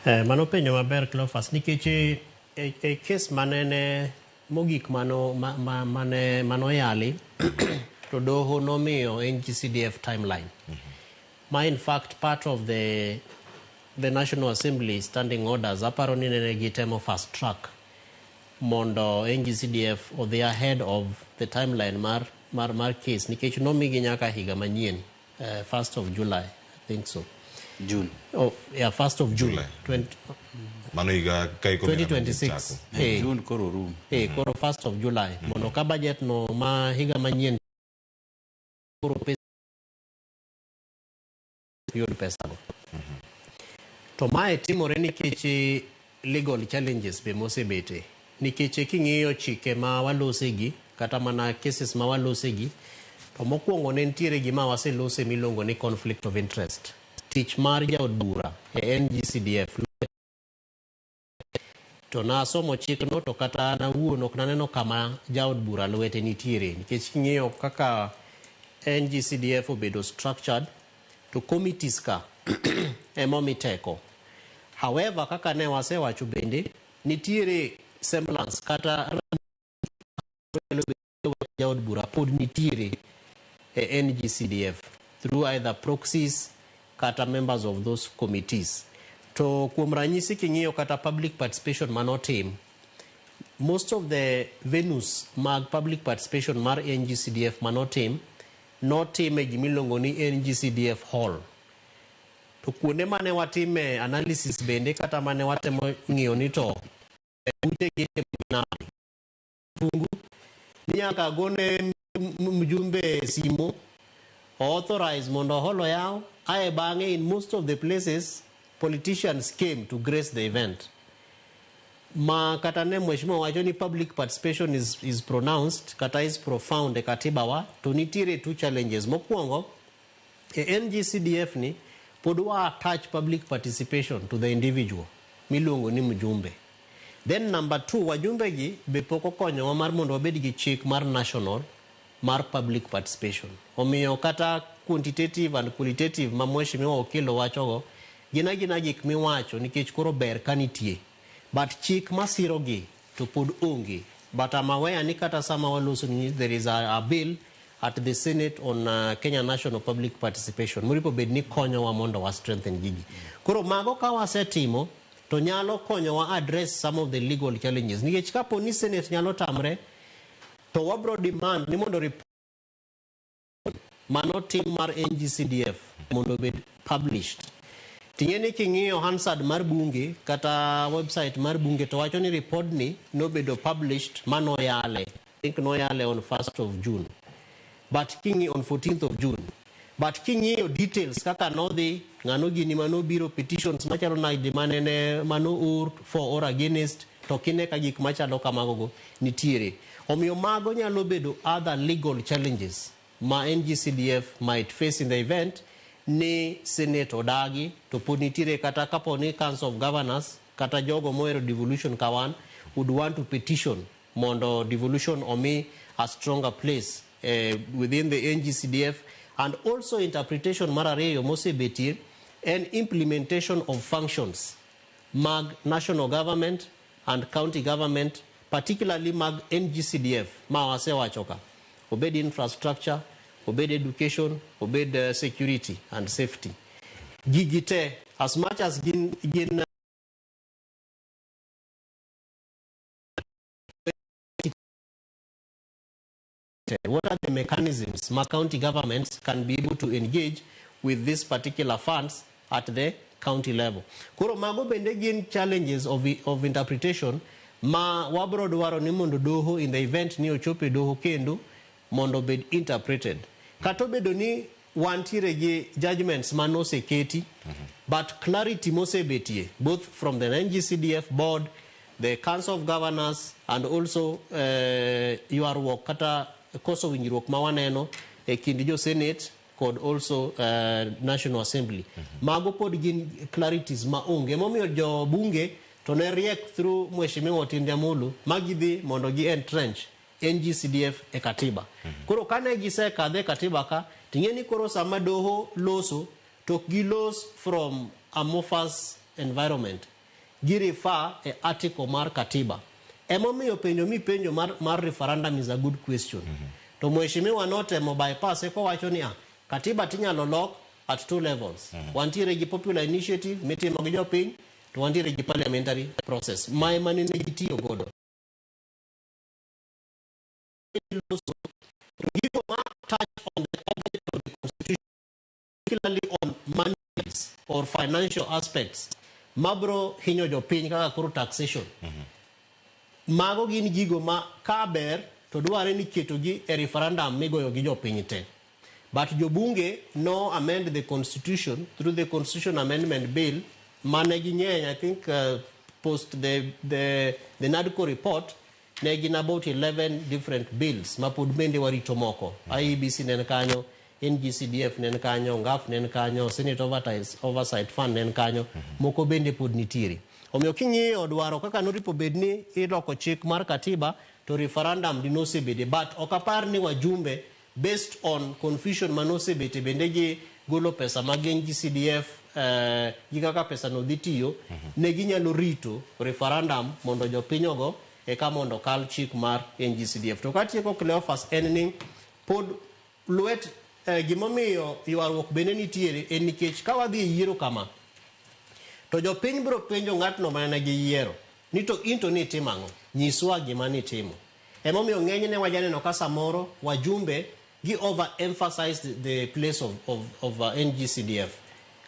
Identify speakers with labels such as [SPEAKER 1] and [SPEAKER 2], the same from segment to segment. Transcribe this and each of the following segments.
[SPEAKER 1] Mano penjo maber, Cleophas, nikech e case manene mogik mano mane manoyali to doho nomiyo NGCDF timeline ma in fact part of the National Assembly standing orders. Aparo ni nene gitemo fast track mondo NGCDF odhi ahead of the timeline mar case, nikech nomigi nyaka higa manyien, 1st of July, I think so.
[SPEAKER 2] June.
[SPEAKER 1] Oh, yeah, 1st of June.
[SPEAKER 3] July.
[SPEAKER 1] 20,
[SPEAKER 3] Mano higa ka iko
[SPEAKER 1] 2026.
[SPEAKER 2] June koro rum.
[SPEAKER 1] Koro 1st of July mondo ka budget no ma higa manyien koro pesa yud pesago. To mae timore nikech legal challenges be mosebete, nikech king'iyo chike ma walosegi kata mana cases ma walosegi, to mokwongo ne nitiere gima waselose miluongo ni conflict of interest. Tich mar jaod bura e NGCDF, to nasomo chikno to kata an awuon ok naneno kama jaod bura lwete nitiere, nikech king'iyo kaka NGCDF obedo structured, to committees ka ema omi teko. However, kaka ne wasewacho bende, nitiere semblance kata jaod bura pod nitiere e NGCDF through either proxies kata members of those committees. To kuom ranyisi, king'iyo kata public participation manotim, most of the venues mag public participation mar NGCDF manotim, notim e gimiluongo ni NGCDF hall. To kuonde mane watime analysis bende, kata mane watemo ng'iyo ni to ute gi nade fungu ni nyaka gone mjumbe simo authorize mondo hall oyaw. Ae bang'e, in most of the places, politicians came to grace the event, ma kata ne mheshimiwa wacho ni public participation is pronounced kata is profound e katiba wa. To nitiere two challenges. Mokwongo, e NGCDF ni pod wa attach public participation to the individual miluongo ni mjumbe. Then number two, wajumbe gi be pok okonyowa mar mondo wabed gi chik mar national mar public participation. Omiyo kata quantitative and qualitative ma mheshimiwa Okelo wachogo gin agina gik miwacho nikech koro ber ka nitie, but chik masirogi to pod onge. But I'm aware ni kata sama waloso ni there is a bill at the Senate on Kenya National Public Participation moripo bed ni konyowa mondo wa strengthen gigi. Koro mago ka wasetimo to nyalo konyowa address some of the legal challenges, nikech kapo ni Senate nyalo tamre, to wabro demand ni mondo report mano tim mar NGCDF mondo obed published. Ting'e ni king'iyo Hansard mar bunge kata website mar bunge, to wacho ni report ni nobedo published manoyale, I think noyale on 1st of June, but king'i on 14th of June. But king'iyo details kaka nodhi, ng'ano gini manobiro, petitions machalo nade manene mano or for or against, to kine ka gik machalo kamago go nitiere. Omiyo mago nyalo bedo other legal challenges ma NGCDF might face in the event ni Senate odagi. To pod nitiere kata kapo ni Council of Governors kata jogo mohero devolution ka wan would want to petition mondo devolution omi a stronger place within the NGCDF. And also interpretation mar ariyo mosebetie en implementation of functions mag national government and county government, particularly mag NGCDF ma wasewacho ka, obed infrastructure, obed education, obed security and safety, gigi te, as much as gin what are the mechanisms ma county governments can be able to engage with these particular funds at the county level? Koro mago bende gin challenges of interpretation ma wabro dwaro ni mondo doho, in the event ni ochopo e doho kendo, mondo obed interpreted. Kata obedo ni wantiere gi judgments manoseketi, but clarity mosebetie both from the NGCDF board, the Council of Governors and also ywaruok kata koso winjruok ma waneno e kind jo Senate kod also National Assembly, mago pod gin clarities ma onge. Emomiyo jo bunge to ne riek through Mheshimiwa Otiende Amollo ma gidhi mondo gi entrench NGCDF e katiba. Koro kane gisekadhe e katiba ka, ting'e ni koro sama doho loso, to ok gilos from amorphous environment. Gi refer e article mar katiba. Emomiyo penjo mipenjo mar referendum is a good question. To mheshimiwa notemo bypass kowacho ni katiba tinyalo lok at two levels. Wantiere gi popular initiative mitimo gi jopiny, to wantiere gi parliamentary process. Ma ema nene gitiyo godo. To gigo ma touch on the object of the constitution, particularly on money or financial aspects, mabro hinyo jopiny kaka koro taxation. Mago gin gigo ma ka ber to dware ni ketogi e referendum migoyo gi jopiny te. But jobunge no amend the constitution through the Constitution Amendment Bill mane ging'eny, I think post the NADCO report ne gin about 11 different bills ma pod bende warito moko. IEBC ne en kanyo, NGCDF ne en kanyo, NGAAF ne en kanyo, Senate Oversight Fund ne en kanyo, moko bende pod nitiere. Omiyo king'iyo dwaro kaka noripo bed ni iloko chik mar katiba to referendum dinosebede, but ok apar ni wajumbe, based on confusion manosebete bende gi golo pesa mag NGCDF gi kaka pesa no dhi tiyo, ne ginyalo rito referendum mondo jopiny ogo eka mondo kal chik mar NGCDF. To katieko, Cleophas, en ni pod lwet gimomiyo ywaruok bende nitiere en nikech ka wadhi e yiero kama to jopiny biro penjo ng'atno mane giyiero ni to in to nitimo ang'o, nyiswa gima nitimo. Emomiyo ng'enyne wajaneno ka samoro wajumbe gi over emphasize the place of NGCDF.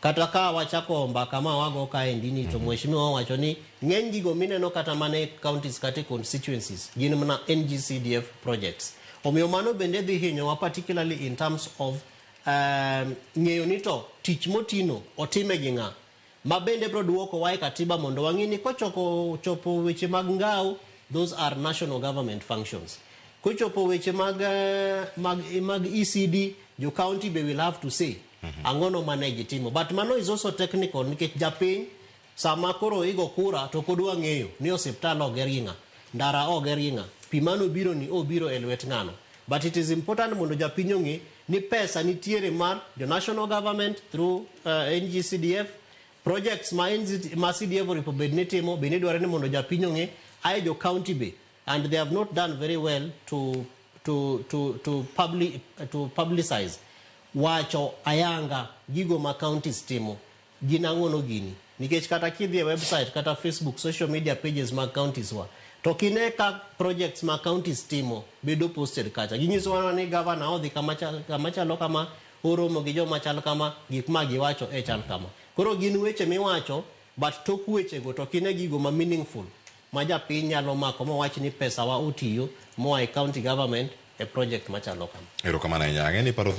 [SPEAKER 1] Kata ka wachako mbaka ma wago kaendi ni to mheshimiwa owacho ni ng'eny gigo mineno kata mana e counties kata e constituencies gin mana NGCDF projects. Omiyo mano bende dhi hinyowa, particularly in terms of ng'eyo ni to tich motino otime gi ng'a, ma bende biro duokowa e katiba mondo wang'i ni kochoko chopo weche mag ngao, those are national government functions. Kochopo weche mag ECD, jo county be will have to say ang'ono mane gitimo. But mano is also technical, nikech japiny sama koro igo kura to kodwa ng'eyo ni osiptal oger gi ng'a, ndara oger gi ng'a, pi mano biro ni obiro e lwet ng'ano. But it is important mondo japiny ong'e ni pesa nitiere mar jo national government through NGCDF projects ma, NG, ma CDF oripo bed ni timo. Bende dware ni mondo japiny ong'e ae jo county be, and they have not done very well to publicize, wacho ayanga gigo ma counties timo gin ang'ono gini, nikech kata kidhi e website kata Facebook, social media pages mag counties wa, to kine ka projects ma counties timo bedo posted kacha. Ginyiso wa ni governor odhi kama chalo kama, oromo gi joma chal kama, gik ma giwacho e chal kama. Koro gin weche miwacho, but tok wechego to kine gigo ma meaningful ma japiny nyalo mako mowach ni pesa wa otiyo moa e county government e project machalo kama.
[SPEAKER 3] Erokamano ahinya. Ang'e ni paro